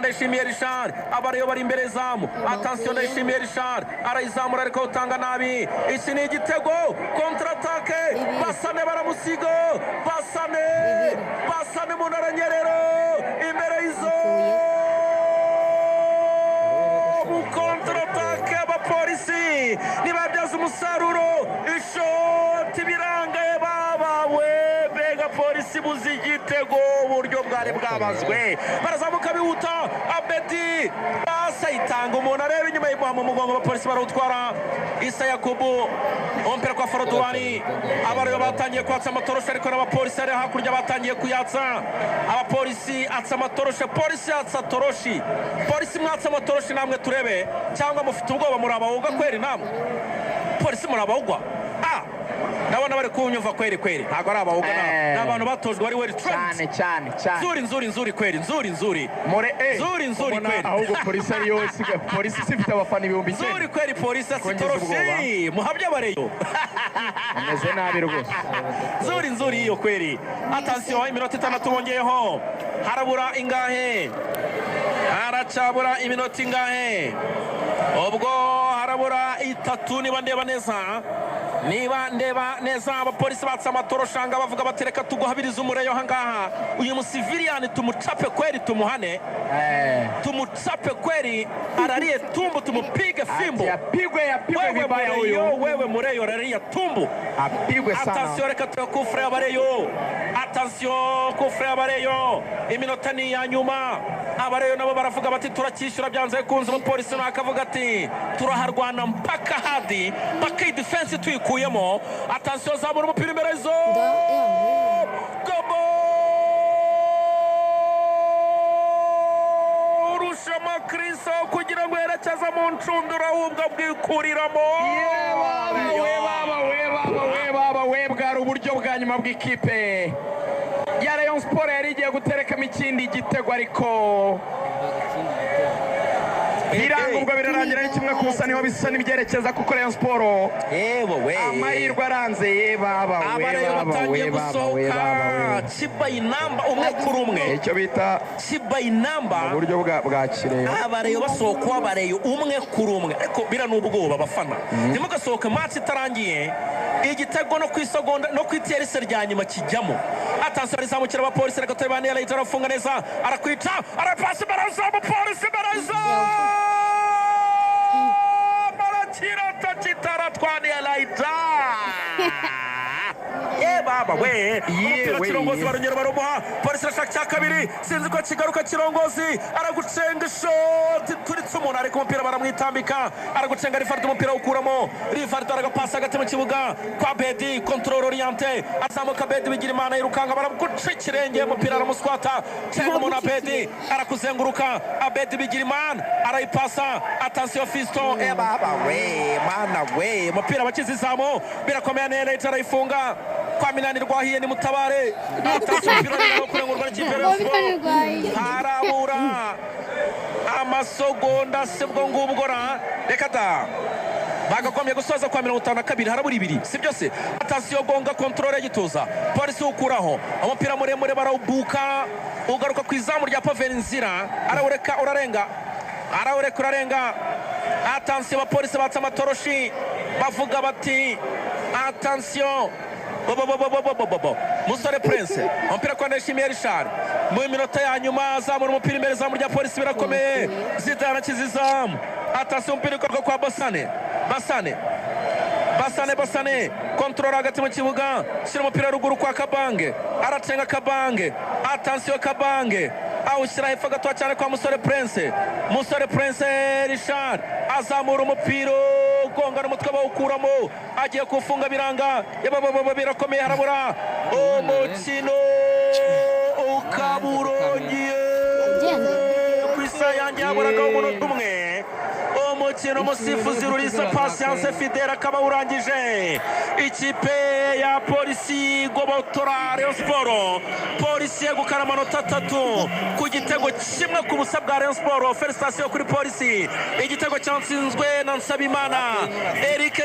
Ndayishimiye Richard. Abareyo bari imbere zamu. Attention, Ndayishimiye Richard arayizamura ariko utanga nabi. Iki ni igitego, contre-attaque. Basane baramusiga, Basane, Basane umuntu aranyerera imbere y'izo mu contre-attaque. Abapolisi ntibabyaza umusaruro, ishoti birangaye babawe. Mbega Polisi buzi igitego, uburyo bwari bwabazwe. Barazamuka bihuta, Abedi basa itanga, umuntu areba inyuma yimuha mu mugongo. Abapolisi barawutwara. Isa Yakubu, umupira kwa Forodwani. Abareyo batangiye kwatsa amatoroshi, ariko n'abapolisi ari hakurya batangiye kuyatsa. Abapolisi atsa amatoroshi, polisi yatsa toroshi. Polisi mwatsa amatoroshi namwe turebe, cyangwa mufite ubwoba? Muri abawugwa kweri? Namwe polisi muri abawugwa? Ah, ndabona bari kunyumva kweri kweri, ntabwo ari abawugwa, ni abantu batojwe, bari well trained. Cyane cyane cyane. Nzuri nzuri nzuri kweri, nzuri nzuri. More Nzuri nzuri ubona kweri. Ahubwo polisi ariyo isigaye, polisi ifite abafana 9000. Nzuri kweri, polisi Kongeza asitoroshi muhabye abareyo. Ameze nabi rwose. Nzuri nzuri iyo kweri. Attention, iminota 6 bongeyeho. Harabura ingahe? Haracabura iminota ingahe? Ubwo harabura 3 niba ndeba neza, niba ndeba neza. Abapolisi batse amatoroshanga, bavuga bati: "Reka tuguhabirize umureyo ahangaha, uyu musiviliyani tumucape kweri, tumuhane, tumucape kweri, arariye tumbu, tumupige fimbo." Ati apigwe, apigwe Wewe vibaya mureyo, huyu. Wewe mureyo, araria tumbu. Apigwe sana. Attention, reka tuwe coup franc y'abareyo. Attention, coup franc y'abareyo, iminota ni iya nyuma. Abareyo nabo baravuga bati: "Turacyishyura byanze bikunze." Umupolisi nawe akavuga ati: "Turaharwana mpaka hadi mpaka iyi defense tuyikuyemo." Attention, zamura umupira imbere zo Gobo Rushema Kristo kugira ngo yerekeze mu ncundura, ahubwo abwikuriramo. Ye baba we, baba we, baba we, baba we! Bwari uburyo bwa nyuma bw'ikipe ya Rayon Sport yari igiye guterekamo ikindi gitego, ariko biranga. Ubwo birarangira ari 1-0, niho bisa n'ibyerekeza, kuko Rayon Sport Yewe we! Amahirwe aranze. Ye baba we, Abareyo baba batangiye we, baba we, gusohoka baba we! Kibayinamba 1-1. Icyo bita Kibayinamba. uburyo bwa kireyo. Abareyo basohoka, abareyo 1-1, ariko bira n'ubwoba. Abafana, ntimugasohoke match itarangiye. Igitego no ku isegonda no ku itiyerese rya nyuma kijyamo. Attention, arizamukira abapolisi, reka turebe. Yarahita arafunga neza, arakwica, arapasi, barazamu, polisi barazamu, barakirata kitaratwaniye layita. Ye baba we! Umupira Kirongozi, barongera barumuha. Polisi irashaka icya kabiri, sinzi ko kigaruka. Kirongozi aragucenga, ishoti turitse umuntu, ariko umupira baramwitambika. Aragucenga Rifardo, umupira awukuramo Rifardo, aragapasa hagati mu kibuga kwa Bedi, contrôle orienté, azamuka Bedi bigira Imana, yirukanka, baraguca ikirenge, umupira aramuswata. Cenga umuntu, Abedi arakuzenguruka, Abedi bigira Imana arayipasa. Attention, Fiston! E baba we, mana we! Umupira bakize izamu, birakomeye neza, arayifunga kwa Minani rwahiye, ni mutabare. Attention, umupira urimo kurengurwa n'ikipe ya Rayon Sport. Harabura amasegonda se? Bwo ngubwo ra, reka da, bagagombye gusoza kwa 52, harabura 2, si byose. Attention, gonga, contrôle y'igituza, polisi ukuraho umupira muremure, barawubuka, ugaruka ku izamu rya Paveri Nzira, arawureka urarenga, arawureka urarenga. Attention, abapolisi batse amatoroshi, bavuga bati: "Attention." Bobobobobobobo, Musore Prince, umupira kwa Ndayishimiye Richard mu minota ya nyuma, azamura umupira imbere izamu rya polisi, birakomeye, Zidane akiza izamu. Attention, umupira ukorwa kwa Basane, Basane, Basane, Basane, contrôle hagati mu kibuga, shyira umupira ruguru kwa Kabange, aracenga Kabange. Attention, Kabange awushyira hepfo gato cyane kwa Musore Prince. Musore Prince Richard azamura umupira, ugonga n'umutwe, bawukuramo, agiye kuwufunga biranga. Yabababa, birakomeye, harabura umukino ukaba urongiye. Ku isaha yanjye yaburagaho umunota umwe umukino. Umusifuzi Rurisa Patience Fidele akaba awurangije. Ikipe ya Polisi gobotora Rayon Sport, Polisi yegukana amanota 3 ku gitego 1-0 bwa Rayon Sport. Félicitations kuri Polisi. Igitego cyatsinzwe na Nsabimana Eric.